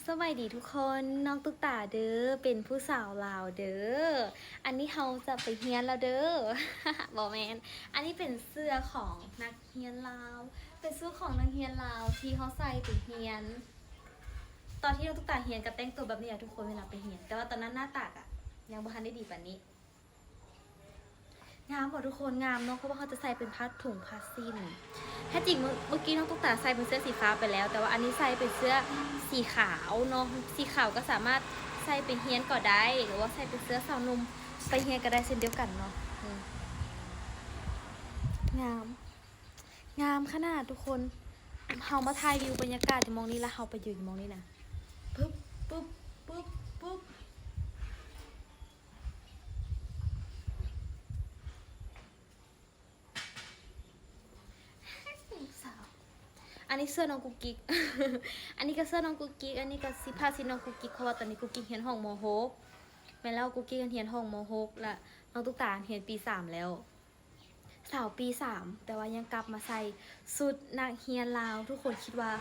ສະບາຍດີທຸກຄົນ, ນ້ອງຕຸກຕາເດີ ເປັນຜູ້ສາວລາວເດີ. ອັນນີ້ເຮົາຈະໄປຮຽນແລ້ວເດີ. ບໍ່ແມ່ນ, ອັນນີ້ເປັນເສື້ອຂອງນັກຮຽນລາວ, ເປັນຊຸດຂອງນັກຮຽນລາວທີ່ເຮົາໃສ່ໄປຮຽນ. ຕອນທີ່ນ້ອງຕຸກຕາຮຽນກໍແຕ່ງຕົວແບບນີ້ແຫຼະທຸກຄົນ ເວລາໄປຮຽນ, ແຕ່ວ່າຕອນນັ້ນໜ້າຕາກະຍັງບໍ່ທັນໄດ້ດີປານນີ້. ງາມບໍ່ທຸກຄົນ? ງາມເນາະ, ເພາະວ່າເຮົາຈະໃສ່ເປັນຜ້າຖົງຜ້າສິ້ນ. ແທ້ຈິງເມື່ອ ເມື່ອກີ້ນ້ອງຕຸກຕາໃສ່ເປັນເສື້ອສີຟ້າໄປແລ້ວ, ແຕ່ວ່າອັນນີ້ໃສ່ເປັນເສື້ອສີຂາວເນາະ, ສີຂາວກໍສາມາດໃສ່ໄປຮຽນກໍໄດ້ ຫຼືວ່າໃສ່ເປັນເສື້ອສາວໜຸ່ມໄປຮຽນກໍໄດ້ເຊັ່ນດຽວກັນເນາະ. ອືມ ງາມ ງາມຂະໜາດທຸກຄົນ. ເຮົາມາຖ່າຍວິວບັນຍາກາດຢູ່ໝ່ອງນີ້ ແລ້ວເຮົາໄປຢືນຢູ່ໝ່ອງນີ້ນະ. ປຶບ ປຶບ ປຶບ ປຶບ. ອັນນີ້ເສື້ອນ້ອງກຸກກິກ, ອັນນີ້ກໍເສື້ອນ້ອງກຸກກິກ, ອັນນີ້ກໍຊິ ຜ້າສິ້ນນ້ອງກຸກກິກ, ເພາະວ່າຕອນນີ້ກຸກກິກຮຽນຫ້ອງ ມໍຫົກ. ແມ່ນແລ້ວ, ກຸກກິກຮຽນຫ້ອງ ມໍຫົກ ລະນ້ອງຕຸກຕາຮຽນປີສາມແລ້ວ. ສາວປີສາມ ແຕ່ວ່າຍັງກັບມາໃສ່ຊຸດນັກຮຽນລາວ. ທຸກຄົນຄິດວ່າ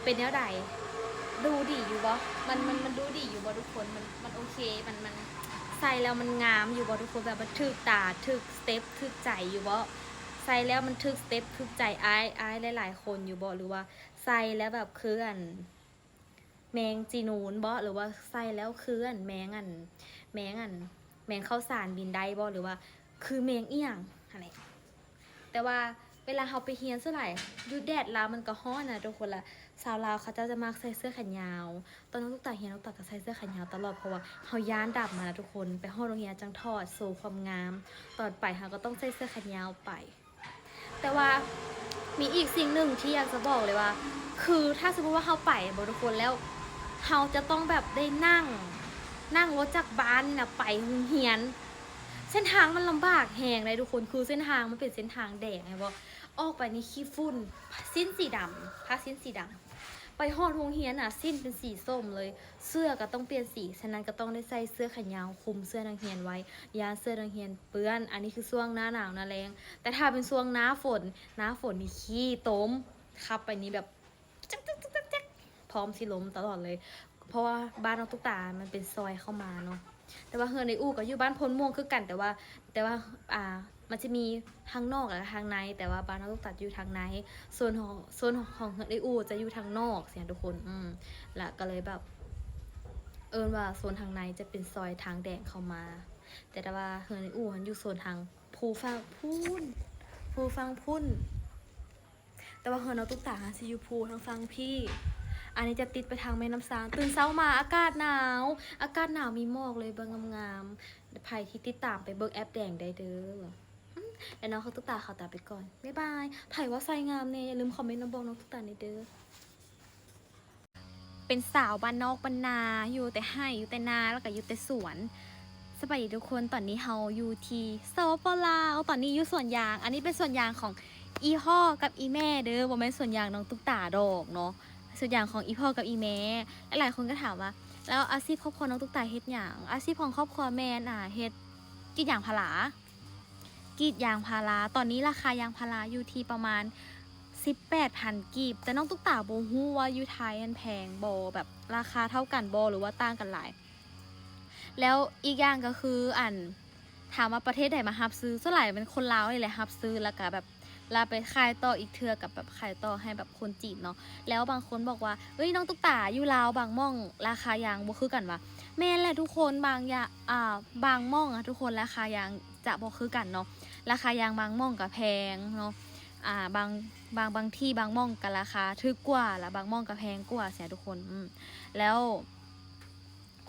ເປັນແນວໃດ? ດູດີຢູ່ບໍ່? ມັນ ມັນ ມັນດູດີຢູ່ບໍ່ທຸກຄົນ? ມັນ ມັນໂອເຄ? ມັນ ມັນໃສ່ແລ້ວມັນງາມຢູ່ບໍ່ທຸກຄົນ? ແບບວ່າຖືກຕາ ຖືກສະເຕັບ ຖືກໃຈຢູ່ບໍ່? ໃສ່ແລ້ວມັນຖືກສະເຕັບຖືກໃຈອ້າຍ ອ້າຍຫຼາຍໆຄົນຢູ່ບໍ່? ຫຼືວ່າໃສ່ແລ້ວແບບຄືອັນ ແມງຈີນູນບໍ ຫຼືວ່າໃສ່ແລ້ວຄືອັນແມງອັນ ແມງອັນ ແມງເຂົ້າສານບິນໄດ້ບໍ ຫຼືວ່າຄືແມງອີ່ຫຍັງຫັ້ນແຫຼະ. ແຕ່ວ່າເວລາເຮົາໄປຮຽນສ່ວນຫຼາຍຢູ່ແດດລາວມັນກໍຮ້ອນນະທຸກຄົນ, ລະຊາວລາວເຂົາເຈົ້າຈະມັກໃສ່ເສື້ອແຂນຍາວ. ຕອນນ້ອງຕຸກຕາຮຽນ ນ້ອງຕຸກຕາກໍໃສ່ເສື້ອແຂນຍາວຕະຫຼອດ ເພາະວ່າເຮົາຢ້ານດຳຫັ້ນນະທຸກຄົນ, ໄປຮອດໂຮງຮຽນຈັ່ງຖອດໂຊຄວາມງາມ, ຕອນໄປເຮົາກໍຕ້ອງໃສ່ເສື້ອແຂນຍາວໄປ. ແຕ່ວ່າມີອີກສິ່ງໜຶ່ງທີ່ຢາກຈະບອກເລີຍວ່າ ຄືຖ້າສົມມຸດວ່າເຮົາໄປບໍທຸກຄົນ ແລ້ວເຮົາຈະຕ້ອງແບບໄດ້ນັ່ງ ນັ່ງລົດຈາກບ້ານນີ້ນະໄປໂຮງຮຽນ, ເສັ້ນທາງມັນລຳບາກແຮງເດ້ທຸກຄົນ. ຄືເສັ້ນທາງມັນເປັນເສັ້ນທາງແດງແມ່ນບໍ, ອອກໄປນີ້ຂີ້ຝຸ່ນ, ສິ້ນສີດຳ, ຜ້າສິ້ນສີດຳ. ໄປຮອດໂຮງຮຽນນະ ສິ້ນເປັນສີສົ້ມເລີຍ, ເສື້ອກໍຕ້ອງປ່ຽນສີ, ສະນັ້ນກໍຕ້ອງໄດ້ໃສ່ເສື້ອແຂນຍາວຄຸມເສື້ອນັກຮຽນໄວ້, ຢ້ານເສື້ອນັກຮຽນເປື້ອນ. ອັນນີ້ຄືຊ່ວງໜ້າໜາວໜ້າແລ້ງ, ແຕ່ຖ້າເປັນຊ່ວງໜ້າຝົນ, ໜ້າຝົນນີ້ຂີ້ຕົມ, ຂັບໄປນີ້ແບບຈັກໆໆໆ ພ້ອມຊິລົ້ມຕະຫຼອດເລີຍ, ເພາະວ່າບ້ານນ້ອງຕຸກຕາມັນເປັນຊອຍເຂົ້າມາເນາະ. ແຕ່ວ່າເຮືອນອ້າຍອູ້ກໍຢູ່ບ້ານໂພນມ່ວງຄືກັນ, ແຕ່ວ່າ ແຕ່ວ່າ ອ່າ ມັນຈະມີທາງນອກ ແລະ ທາງໃນ, ແຕ່ວ່າບ້ານນ້ອງຕຸກຕາຢູ່ທາງໃນ, ໂຊນຂອງ ໂຊນຂອງເຮືອນອ້າຍອູ້ຈະຢູ່ທາງນອກຊີ້ນະທຸກຄົນ. ອືມ ລະກໍເລີຍແບບເອີ້ນວ່າໂຊນທາງໃນຈະເປັນຊອຍທາງແດງເຂົ້າມາ, ແຕ່ ແຕ່ວ່າເຮືອນອ້າຍອູ້ຫັ້ນຢູ່ໂຊນທາງພູຝັ່ງພຸ້ນ, ພູຝັ່ງພຸ້ນ. ແຕ່ວ່າເຮືອນນ້ອງຕຸກຕາຫັ້ນຊິຢູ່ພູທາງຝັ່ງພີ້. ອັນນີ້ຈະຕິດໄປທາງແມ່ນ້ຳຊານ. ຕື່ນເຊົ້າມາອາກາດໜາວ, ອາກາດໜາວມີໝອກເລີຍ, ເບິ່ງງາມໆ. ໃຜທີ່ຕິດຕາມໄປເບິ່ງແອັບແດງໄດ້ເດີ. ແລ້ວນ້ອງຕຸກຕາຂໍຕົວໄປກ່ອນ, ບາຍບາຍ. ໃຜວ່າໃສ່ງາມແດ່ ຢ່າລືມຄອມເມັນມາບອກນ້ອງຕຸກຕາແດ່ເດີ. ເປັນສາວບ້ານນອກບ້ານນາ, ຢູ່ແຕ່ໄຮ່ ຢູ່ແຕ່ນາ ແລ້ວກໍຢູ່ແຕ່ສວນ. ສະບາຍດີທຸກຄົນ, ຕອນນີ້ເຮົາຢູ່ທີ່ ສປປ ລາວ, ຕອນນີ້ຢູ່ສວນຢາງ. ອັນນີ້ເປັນສວນຢາງຂອງອີ່ພໍ່ກັບອີ່ແມ່ເດີ, ບໍ່ແມ່ນສວນຢາງນ້ອງຕຸກຕາດອກເນາະ, ສວນຢາງຂອງອີ່ພໍ່ກັບອີ່ແມ່. ຫຼາຍໆຄົນກໍຖາມວ່າ ແລ້ວອາຊີບຄອບຄົວນ້ອງຕຸກຕາເຮັດຫຍັງ? ອາຊີບຂອງຄອບຄົວແມ່ນ ອ່າ ເຮັດ ກຣີດຢາງພາລາ. ກຣີດຢາງພາລາ, ຕອນນີ້ລາຄາຢາງພາລາຢູ່ທີ່ປະມານສິບແປດພັນກີບ, ແຕ່ນ້ອງຕຸກຕາບໍ່ຮູ້ວ່າຢູ່ໄທຫັ້ນແພງບໍ່, ແບບລາຄາເທົ່າກັນບໍ່ ຫຼືວ່າຕ່າງກັນຫຼາຍ. ແລ້ວອີກຢ່າງກໍຄື ອັນ ຖາມວ່າປະເທດໃດມາຮັບຊື້, ສ່ວນຫຼາຍແມ່ນຄົນລາວນີ້ແຫຼະຮັບຊື້, ແລ້ວກໍແບບ ລະໄປຂາຍຕໍ່ອີກເທື່ອ ກັບແບບຂາຍຕໍ່ໃຫ້ແບບຄົນຈີນເນາະ. ແລ້ວບາງຄົນບອກວ່າ ເອີຍ ນ້ອງຕຸກຕາ ຢູ່ລາວບາງໝ່ອງລາຄາຢາງບໍ່ຄືກັນຫວາ? ແມ່ນແຫຼະທຸກຄົນ, ບາງຢ່າ ອ່າ ບາງໝ່ອງອະທຸກຄົນ ລາຄາຢາງຈະບໍ່ຄືກັນເນາະ. ລາຄາຢາງບາງໝ່ອງກະແພງເນາະ, ອ່າ ບາງ ບາງ ບາງທີ່ບາງໝ່ອງກະລາຄາຖືກກວ່າ ລະບາງໝ່ອງກະແພງກວ່າຊີ້ນະທຸກຄົນ. ອືມ ແລ້ວ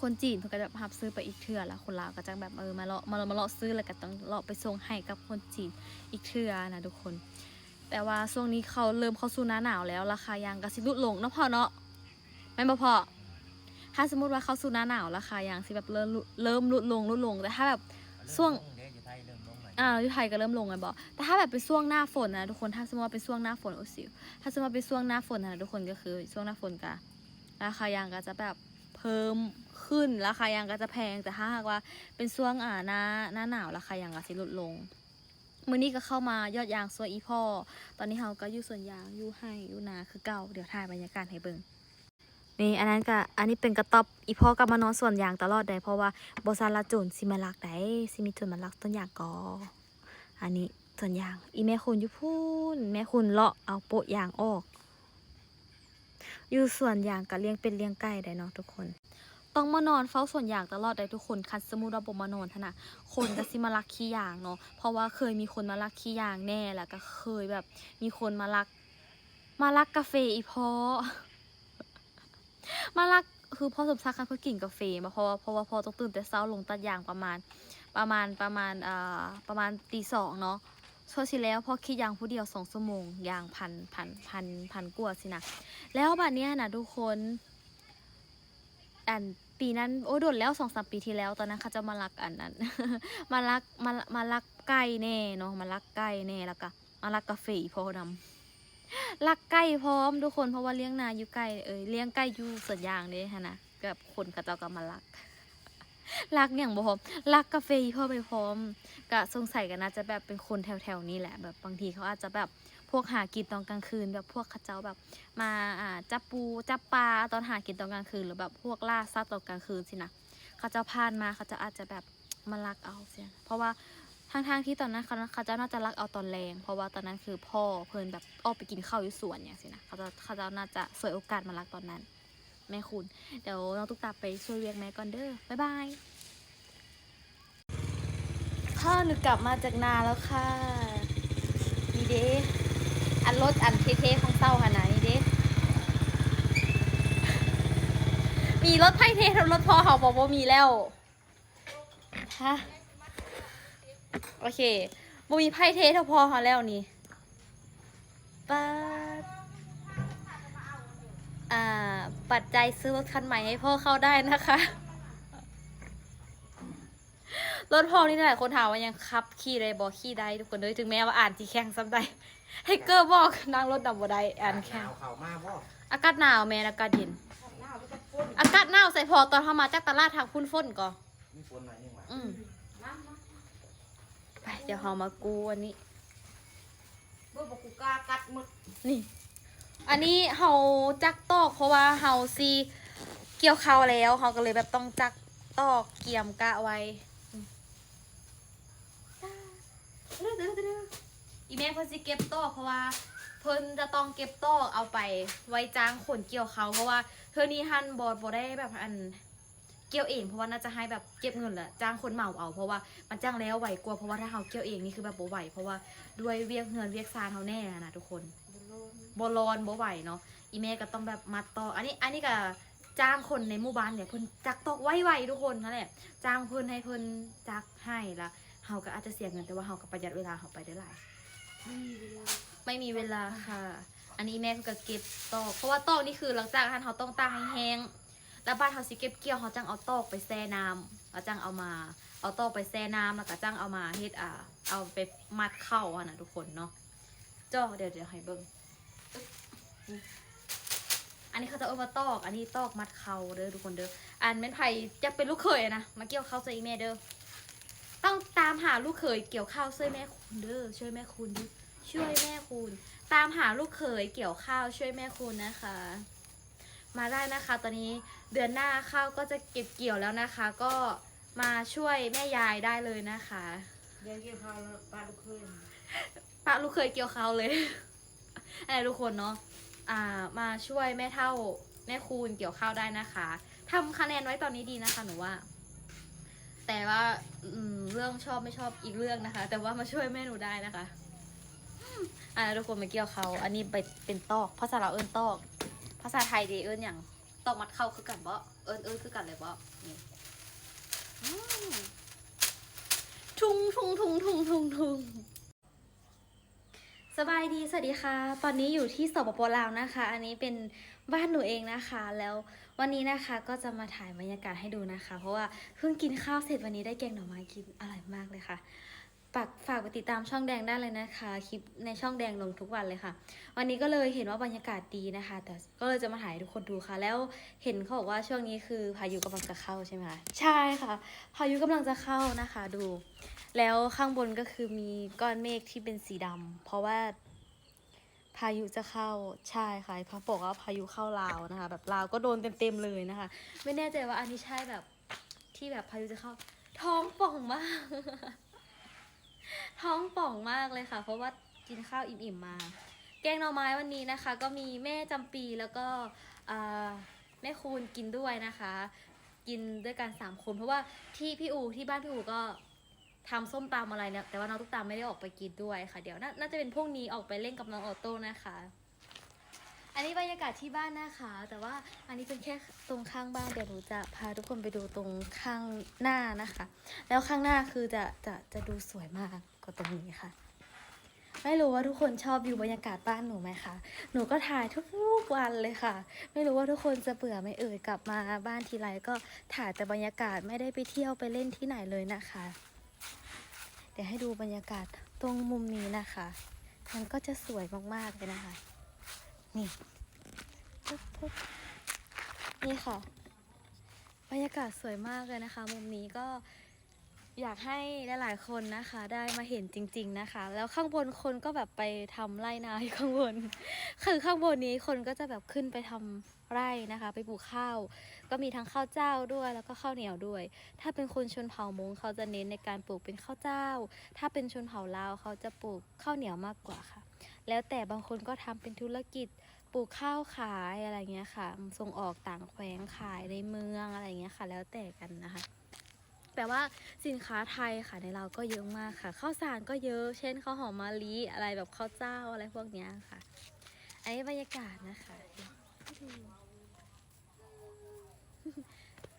ຄົນຈີນເພິ່ນກໍຈະຮັບຊື້ໄປອີກເທື່ອ ແລ້ວຄົນລາວກໍຈະແບບ ເອີ ມາເລາະ ມາເລາະ ມາເລາະຊື້ ແລ້ວກໍຕ້ອງເລາະໄປສົ່ງໃຫ້ກັບຄົນຈີນອີກເທື່ອນະທຸກຄົນ. ແຕ່ວ່າຊ່ວງນີ້ເຂົ້າ ເລີ່ມເຂົ້າສູ່ໜ້າໜາວແລ້ວ ລາຄາຢາງກໍຊິຫຼຸດລົງເນາະພໍ່ເນາະ, ແມ່ນບໍ່ພໍ່? ຖ້າສົມມຸດວ່າເຂົ້າສູ່ໜ້າໜາວ ລາຄາຢາງຊິແບບເລີ່ມ ເລີ່ມຫຼຸດລົງ ຫຼຸດລົງ, ແຕ່ຖ້າແບບຊ່ວງ ເລີ່ມລົງເດ້ ຢູ່ໄທເລີ່ມລົງແລ້ວ. ອ່າ ຢູ່ໄທກໍເລີ່ມລົງແມ່ນບໍ່? ແຕ່ຖ້າແບບເປັນຊ່ວງໜ້າຝົນນະທຸກຄົນ, ຖ້າສົມມຸດວ່າເປັນຊ່ວງໜ້າຝົນ ໂອ້ ຊິວ ຖ້າສົມມຸດວ່າເປັນຊ່ວງໜ້າຝົນນະທຸກຄົນ ກໍຄືຊ່ວງໜ້າຝົນກໍ ລາຄາຢາງກໍຈະແບບເພີ່ມຂຶ້ນ, ລາຄາຢາງກໍຈະແພງ, ແຕ່ຖ້າຫາກວ່າເປັນຊ່ວງ ອ່າ ໜ້າ ໜ້າໜາວ ລາຄາຢາງກໍຊິຫຼຸດລົງ. ມື້ນີ້ກໍເຂົ້າມາຢອດຢາງຊ່ວຍອີ່ພໍ່, ຕອນນີ້ເຮົາກໍຢູ່ສວນຢາງ ຢູ່ໄຮ່ຢູ່ນາຄືເກົ່າ, ດຽວຖ່າຍບັນຍາກາດໃຫ້ເບິ່ງ. ນີ້ ອັນນັ້ນກະ ອັນນີ້ເປັນກະຕ໊ອບ. ອີ່ພໍ່ກະມານອນສວນຢາງຕະຫຼອດໃດ໋ ເພາະວ່າບໍ່ຊັ້ນລະໂຈນຊິມາລັກໃດ໋ ຊິມີໂຈນມາລັກຕົ້ນຢາງກໍ. ອັນນີ້ສວນຢາງ ອີ່ແມ່ຄູນຢູ່ພຸ້ນ ແມ່ຄູນເລາະເອົາໂປະຢາງອອກ. ຢູ່ສວນຢາງກະລ້ຽງເປັດລ້ຽງໄກ່ໄດ໋ເນາະທຸກຄົນ. ຕ້ອງມານອນເຝົ້າສວນຢາງຕະຫຼອດໃດ໋ທຸກຄົນ ຄັນສົມມຸດວ່າບໍ່ມານອນຫັ້ນນະ ຄົນກະຊິມາລັກຂີ້ຢາງເນາະ ເພາະວ່າເຄີຍມີຄົນມາລັກຂີ້ຢາງແດ່ ແລ້ວກະເຄີຍແບບມີຄົນມາລັກ ມາລັກກາເຟອີ່ພໍ່. ມາລັກ ຄືພໍ່ສົມສັກຄັນເພິ່ນກິນກາເຟ ເພາະວ່າ ເພາະວ່າພໍ່ຕ້ອງຕື່ນແຕ່ເຊົ້າລົງຕັດຢາງປະມານ ປະມານ ປະມານ ເອີ ປະມານຕີສອງເນາະ ເພື່ອຊິແລ້ວ. ພໍ່ກິນຢາງຜູ້ດຽວສອງຊົ່ວໂມງ ຢາງພັນ ພັນ ພັນ ພັນກວ່າຊີ້ນະ. ແລ້ວບາດນີ້ຫັ້ນນະທຸກຄົນ ອັນ ປີນັ້ນ ໂອ້ ດົນແລ້ວ ສອງສາມປີທີ່ແລ້ວ ຕອນນັ້ນເຂົາເຈົ້າມາລັກອັນນັ້ນ ມາລັກ ມາ ມາລັກໄກ່ແດ່ເນາະ ມາລັກໄກ່ແດ່ ແລ້ວກະ ມາລັກກາເຟອີ່ພໍ່ນຳ ລັກໄກ່ພ້ອມທຸກຄົນ ເພາະວ່າລ້ຽງນາຢູ່ໃກ້ ເອີຍ ລ້ຽງໄກ່ຢູ່ສວນຢາງເດ້ຫັ້ນນະ ແບບຄົນເຂົາເຈົ້າກະມາລັກ ລັກຫຍັງບໍ່ພ້ອມ ລັກກາເຟອີ່ພໍ່ໄປພ້ອມ. ກະສົງໄສກະໜ້າຈະແບບເປັນຄົນແຖວໆນີ້ແຫຼະ ແບບບາງທີເຂົາອາດຈະແບບພວກຫາກິນຕອນກາງຄືນ ແບບພວກເຂົາເຈົ້າແບບມາ ອ່າ ຈັບປູຈັບປາຕອນຫາກິນຕອນກາງຄືນ ຫຼືແບບພວກລ່າສັດຕອນກາງຄືນຊີ້ນະ ເຂົາເຈົ້າຜ່ານມາ ເຂົາເຈົ້າອາດຈະແບບມາລັກເອົາຊີ້ນະ ເພາະວ່າທັງໆທີ່ຕອນນັ້ນເຂົາ ເຂົາເຈົ້າໜ້າຈະລັກເອົາຕອນແລງ ເພາະວ່າຕອນນັ້ນຄືພໍ່ເພິ່ນແບບອອກໄປກິນເຂົ້າຢູ່ສວນຫຍັງຊີ້ນະ ເຂົາເຈົ້າ ເຂົາເຈົ້າໜ້າຈະສວຍໂອກາດມາລັກຕອນນັ້ນ. ແມ່ຄູນ ດຽວນ້ອງຕຸກຕາໄປຊ່ວຍວຽກແມ່ກ່ອນເດີ ບາຍບາຍ. ພໍ່ໜູກັບມາຈາກນາແລ້ວຄ່ະ ນີ້ເດ້ ອັນລົດອັນເທ່ໆຂອງເຕົ້າຫັ້ນນະ ນີ້ເດ້ ມີລົດໃຜເທ່ເທົ່າລົດພໍ່ເຮົາບໍ່? ບໍ່ມີແລ້ວ. ຮະ ໂອເຄ ບໍ່ມີໃຜເທ່ເທົ່າພໍ່ເຮົາແລ້ວນີ້. ປາດ ອ່າ ປັດໄຈຊື້ລົດຄັນໃໝ່ໃຫ້ພໍ່ເຂົາໄດ້ນະຄະ. ລົດພໍ່ນີ້ຫຼາຍຄົນຖາມວ່າຍັງຂັບຂີ່ໄດ້ບໍ່? ຂີ່ໄດ້ທຸກຄົນເອີຍ ເຖິງແມ້ວ່າອ່ານຊິແຂງສ່ຳໃດ. ໄທເກີບອກນັ່ງລົດນຳບໍ່ໄດ້ ອ່ານແຂງ. ອາກາດໜາວ ແມ່ນ ອາກາດເຢັນ. ອາກາດໜາວໃສພໍ່? ຕອນເຮົາມາຈາກຕະຫຼາດທາງພຸ້ນຝົນກໍ ມີຝົນໜ້ອຍໜຶ່ງວ່າ. ອືມ ໄປ ດຽວເຮົາມາກູ້ອັນນີ້ ເບິ່ງບໍ່ ກູກ້າກັດໝົດນີ້. ອັນນີ້ເຮົາຈັກຕອກ ເພາະວ່າເຮົາຊິກ່ຽວເຂົ້າແລ້ວ ເຮົາກໍເລີຍແບບຕ້ອງຈັກຕອກກຽມກະໄວ້. ອີ່ແມ່ເພິ່ນຊິເກັບຕອກ ເພາະວ່າເພິ່ນຈະຕ້ອງເກັບຕອກເອົາໄປໄວ້ຈ້າງຄົນກ່ຽວເຂົ້າ ເພາະວ່າເທື່ອນີ້ຫັ້ນບໍ່ ບໍ່ໄດ້ແບບ ອັນ ກ່ຽວເອງ ເພາະວ່າໜ້າຈະໃຫ້ແບບເກັບເງິນແລ້ວຈ້າງຄົນເໝົາເອົາ ເພາະວ່າມັນຈັ່ງແລ້ວໄວກວ່າ ເພາະວ່າຖ້າເຮົາກ່ຽວເອງນີ້ຄືແບບບໍ່ໄຫວ ເພາະວ່າດ້ວຍວຽກເຮືອນວຽກຊານເຮົາແດ່ຫັ້ນນະທຸກຄົນ ບໍ່ລອນ ບໍ່ລອນ ບໍ່ໄຫວເນາະ. ອີ່ແມ່ກໍຕ້ອງແບບມັດຕອກ ອັນນີ້ ອັນນີ້ກໍຈ້າງຄົນໃນໝູ່ບ້ານນີ້ ເພິ່ນຈັກຕອກໄວໆ ທຸກຄົນ ຫັ້ນແຫຼະ ຈ້າງເພິ່ນໃຫ້ເພິ່ນຈັກໃຫ້ ລະເຮົາກໍອາດຈະເສຍເງິນ ແຕ່ວ່າເຮົາກໍປະຢັດເວລາເຮົາໄປໄດ້ຫຼາຍ. ໄມ່ມີເວລາຄ່ະ. ອັນນີ້ແມ່ເພິ່ນກໍເກັບຕອກ ເພາະວ່າຕອກນີ້ຄືຫຼັງຈາກຫັ້ນເຮົາຕ້ອງຕາກໃຫ້ແຫ້ງ ແລ້ວບາດເຮົາຊິເກັບກ່ຽວ ເຮົາຈັ່ງເອົາຕອກໄປແຊ່ນ້ຳ ແລ້ວຈັ່ງເອົາມາ ເອົາຕອກໄປແຊ່ນ້ຳ ແລ້ວກໍຈັ່ງເອົາມາເຮັດ ອ່າ ເອົາໄປມັດເຂົ້າຫັ້ນນະທຸກຄົນເນາະ. ເຈາະ ດຽວ ດຽວໃຫ້ເບິ່ງ ອັນນີ້ເຂົາເຈົ້າເອີ້ນວ່າຕອກ ອັນນີ້ຕອກມັດເຂົ້າເດີທຸກຄົນເດີ. ອັນແມ່ນໃຜຢາກເປັນລູກເຂີຍນະ ມາກ່ຽວເຂົ້າຊ່ວຍອີ່ແມ່ເດີ. ຕ້ອງຕາມຫາລູກເຂີຍກ່ຽວເຂົ້າຊ່ວຍແມ່ຄູນເດີ ຊ່ວຍແມ່ຄູນເດີ ຊ່ວຍແມ່ຄູນ ຕາມຫາລູກເຂີຍກ່ຽວເຂົ້າຊ່ວຍແມ່ຄູນນະຄະ. ມາໄດ້ນະຄະ ຕອນນີ້ເດືອນໜ້າເຂົ້າກໍຈະເກັບກ່ຽວແລ້ວນະຄະ ກໍມາຊ່ວຍແມ່ຍາຍໄດ້ເລີຍນະຄະ. ເດືອນກ່ຽວເຂົ້າແລ້ວປະລູກເຂີຍ ປະລູກເຂີຍກ່ຽວເຂົ້າເລີຍ. ອັນນີ້ທຸກຄົນເນາະ ອ່າ ມາຊ່ວຍແມ່ເຖົ້າແມ່ຄູນກ່ຽວເຂົ້າໄດ້ນະຄະ. ທຳຄະແນນໄວ້ຕອນນີ້ດີນະຄະ ໜູວ່າ ແຕ່ວ່າ ອືມ ເລື່ອງຊອບໄມ່ຊອບອີກເລື່ອງນະຄະ ແຕ່ວ່າມາຊ່ວຍແມ່ໜູໄດ້ນະຄະ. ອັນນັ້ນທຸກຄົນມາກ່ຽວເຂົ້າ ອັນນີ້ເປັນ ເປັນຕອກ ພາສາລາວເອີ້ນຕອກ ພາສາໄທເດເອີ້ນຫຍັງ? ຕອກມັດເຂົ້າຄືກັນບໍ? ເອີ້ນ ເອີ້ນຄືກັນເລີຍບໍ? ນີ້ ອືມ ທຸງ ທຸງ ທຸງ ທຸງ ທຸງ ທຸງ. ສະບາຍດີ ສະຫວັດດີຄ່ະ ຕອນນີ້ຢູ່ທີ່ ສປປ ລາວ ນະຄະ ອັນນີ້ເປັນບ້ານໜູເອງນະຄະ. ແລ້ວວັນນີ້ນະຄະ ກໍຈະມາຖ່າຍບັນຍາກາດໃຫ້ດູນະຄະ ເພາະວ່າເພິ່ງກິນຂ້າວເສັດ ວັນນີ້ໄດ້ແກງໜໍ່ໄມ້ກິນ ອະຮ່ອຍມາກເລີຍຄ່ະ. ຝາກ ຝາກໄປຕິດຕາມຊ່ອງແດງໄດ້ເລີຍນະຄະ ຄລິບໃນຊ່ອງແດງລົງທຸກວັນເລີຍຄ່ະ. ວັນນີ້ກໍເລີຍເຫັນວ່າບັນຍາກາດດີນະຄະ ແຕ່ ກໍເລີຍຈະມາຖ່າຍໃຫ້ທຸກຄົນດູຄ່ະ. ແລ້ວເຫັນເຂົາບອກວ່າຊ່ວງນີ້ຄືພາຍຸກຳລັງຈະເຂົ້າໃຊ່ໄໝ? ໃຊ່ຄ່ະ ພາຍຸກຳລັງຈະເຂົ້ານະຄະ ດູ ແລ້ວຂ້າງບົນກໍຄືມີກ້ອນເມກທີ່ເປັນສີດຳ ເພາະວ່າ ພາຍຸຈະເຂົ້າ ໃຊ່ຄ່ະ ເຂົາບອກວ່າພາຍຸເຂົ້າລາວນະຄະ ແບບລາວກໍໂດນເຕັມໆເລີຍນະຄະ. ໄມ່ແນ່ໃຈວ່າອັນນີ້ໃຊ່ແບບ ທີ່ແບບພາຍຸຈະເຂົ້າ ທ້ອງປ່ອງມາກ ທ້ອງປ່ອງມາກເລີຍຄ່ະ ເພາະວ່າກິນຂ້າວອີ່ມໆມາ. ແກງໜໍ່ໄມ້ວັນນີ້ນະຄະ ກໍມີແມ່ຈຳປີ ແລ້ວກໍ ອ່າ ແມ່ຄູນກິນດ້ວຍນະຄະ ກິນດ້ວຍກັນສາມຄົນ ເພາະວ່າທີ່ ພີ່ອູ່ ທີ່ບ້ານພີ່ອູ່ກໍ ທຳສົ້ມຕຳອະໄລເນຍ ແຕ່ວ່ານ້ອງຕຸກຕາໄມ່ໄດ້ອອກໄປກິນດ້ວຍຄ່ະ. ດຽວໜ້າ ໜ້າຈະເປັນພວກນີ້ອອກໄປຫຼິ້ນກັບນ້ອງອອໂຕ້ນະຄະ. ອັນນີ້ບັນຍາກາດທີ່ບ້ານນະຄະ ແຕ່ວ່າອັນນີ້ເປັນແຄ່ຕົງຂ້າງບ້ານ ດຽວໜູຈະພາທຸກຄົນໄປດູຕົງຂ້າງໜ້ານະຄະ. ແລ້ວຂ້າງໜ້າຄືຈະ ຈະ ຈະດູສວຍມາກກວ່າຕົງນີ້ຄ່ະ. ໄມ່ຮູ້ວ່າທຸກຄົນຊອບວິວບັນຍາກາດບ້ານໜູໄໝຄະ? ໜູກໍຖ່າຍທຸກວັນເລີຍຄ່ະ. ໄມ່ຮູ້ວ່າທຸກຄົນຈະເບື່ອໄໝເອີຍ ກັບມາບ້ານທີໄລກໍຖ່າຍແຕ່ບັນຍາກາດ ໄມ່ໄດ້ໄປທ່ຽວໄປຫຼິ້ນທີ່ໄຫນເລີຍນະຄະ. ດຽວໃຫ້ດູບັນຍາກາດຕົງມຸມນີ້ນະຄະ ມັນກໍຈະສວຍມາກໆເລີຍນະຄະ. ນີ້ ນີ້ຄ່ະ ບັນຍາກາດສວຍມາກເລີຍນະຄະ ມຸມນີ້ກໍ ຢາກໃຫ້ຫຼາຍໆຄົນນະຄະ ໄດ້ມາເຫັນຈິງໆນະຄະ. ແລ້ວຂ້າງບົນຄົນກໍແບບໄປທຳໄຮ່ນາຢູ່ຂ້າງບົນ ຄືຂ້າງບົນນີ້ຄົນກໍຈະແບບຂຶ້ນໄປທຳໄຮ່ນະຄະ ໄປປູກຂ້າວ ກໍມີທັງເຂົ້າເຈົ້າດ້ວຍ ແລ້ວກໍເຂົ້າໜຽວດ້ວຍ. ຖ້າເປັນຄົນຊົນເຜົ່າມົ້ງ ເຂົາຈະເນັ້ນໃນການປູກເປັນເຂົ້າເຈົ້າ, ຖ້າເປັນຊົນເຜົ່າລາວ ເຂົາຈະປູກເຂົ້າໜຽວມາກກວ່າຄ່ະ. ແລ້ວແຕ່ ບາງຄົນກໍທຳເປັນທຸລະກິດ ປູກຂ້າວຂາຍ ອະໄລເງຍຄ່ະ ສົ່ງອອກຕ່າງແຂວງ ຂາຍໃນເມືອງ ອະໄລເງຍຄ່ະ ແລ້ວແຕ່ກັນນະຄະ. ແປວ່າສິນຄ້າໄທຂາຍໃນລາວກໍເຍີະມາກຄ່ະ ເຂົ້າສານກໍເຍີະ ເຊັ່ນ ເຂົ້າຫອມມະລິ ອະໄລແບບເຂົ້າເຈົ້າ ອະໄລພວກເນີ້ຍຄ່ະ. ອັນນີ້ບັນຍາກາດນະຄະ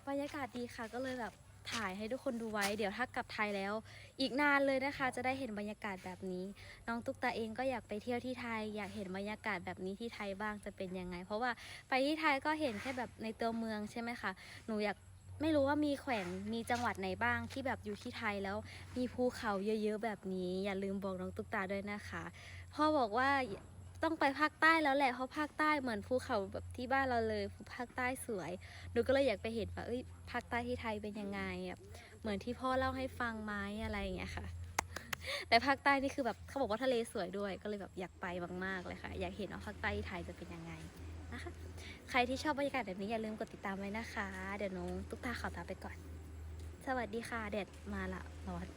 ບັນຍາກາດດີຄ່ະ ກໍເລີຍແບບຖ່າຍໃຫ້ທຸກຄົນດູໄວ້. ດຽວຖ້າກັບໄທແລ້ວ ອີກນານເລີຍນະຄະ ຈະໄດ້ເຫັນບັນຍາກາດແບບນີ້. ນ້ອງຕຸກຕາເອງກໍຢາກໄປທ່ຽວທີ່ໄທ ຢາກເຫັນບັນຍາກາດແບບນີ້ທີ່ໄທບ້າງຈະເປັນຍັງໄງ ເພາະວ່າໄປທີ່ໄທກໍເຫັນແຄ່ແບບໃນຕົວເມືອງໃຊ່ໄໝຄະ. ໜູຢາກ ໄມ່ຮູ້ວ່າມີແຂວງ ມີຈັງຫວັດໃດບ້າງທີ່ແບບຢູ່ທີ່ໄທແລ້ວມີພູເຂົາເຍີະໆແບບນີ້ ຢ່າລືມບອກນ້ອງຕຸກຕາດ້ວຍນະຄະ. ພໍ່ບອກວ່າຕ້ອງໄປພາກໃຕ້ແລ້ວແຫຼະ ເພາະພາກໃຕ້ເໝືອນພູເຂົາແບບທີ່ບ້ານລາວເລີຍ ພາກໃຕ້ສວຍ. ໜູກໍເລີຍຢາກໄປເຫັນວ່າ ເອີຍ ພາກໃຕ້ທີ່ໄທເປັນຍັງໄງ ແບບເໝືອນທີ່ພໍ່ເລົ່າໃຫ້ຟັງໄໝ ອະໄລເງຍຄ່ະ. ແຕ່ພາກໃຕ້ນີ້ຄືແບບ ເຂົາບອກວ່າທະເລສວຍດ້ວຍ ກໍເລີຍແບບຢາກໄປມາກໆເລີຍຄ່ະ ຢາກເຫັນວ່າພາກໃຕ້ທີ່ໄທຈະເປັນຍັງໄງນະຄະ. ໃຄທີ່ຊອບບັນຍາກາດແບບນີ້ ຢ່າລືມກົດຕິດຕາມໄວ້ນະຄະ. ດຽວໜູຕຸກຕາຂໍຕົວໄປກ່ອນ. ສະຫວັດດີຄ່ະ. ແດດມາລະ ຮ້ອນ.